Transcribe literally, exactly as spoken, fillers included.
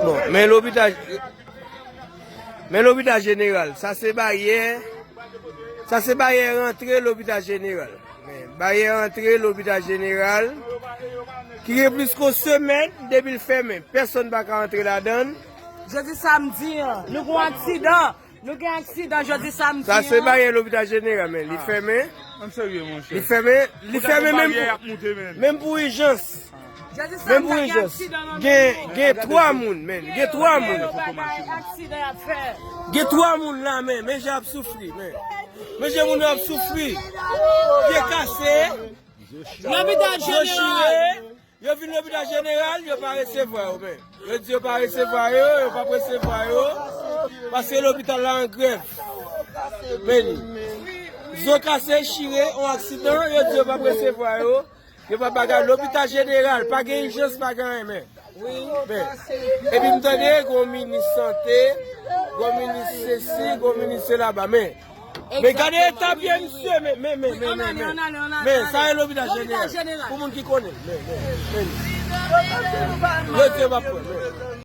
Bon, men lopital, men lopital jeneral, sa se baryè, sa se baryè rantre lopital jeneral. Men baryè rantre lopital jeneral ki gen plis ke yon semèn depi l fèmen. Pèsonn pa ka rantre ladan l. Jodi samdi an, nou gen yon aksidan. Nou gen aksidan jodi samdi an. Sa se baryè lopital jeneral, men li fèmen. Li fèmen, li fèmen menm pou, menm pou ijans. Menm pou ijans. Gen, gen twa moun, men. Gen twa moun. Gen twa moun la, men. Men jan ap soufri, men. Men jan moun yo ap soufri. Pye kase. Lopital jeneral. Yo vin lopital jeneral, yo pa resevwa yo, men. Yo di yo pa resevwa yo, yo p ap resevwa yo. Paske lopital la an grèv. Men li. Zo kase, chire, yon aksidan, yo di yo p ap resevwa yo. Yo pa bagay, lopital jeneral, pa gen ijans, pa gen anyen, men. Men, epi m tande, gon minis sante, gon minis sesi, gon minis sela ba, men. Men gade eta pye misye, men, men, men, men, men, men. Men, sa e lopital jeneral. Pou moun ki konnen, men, men, men. Yo di yo p ap pran, men.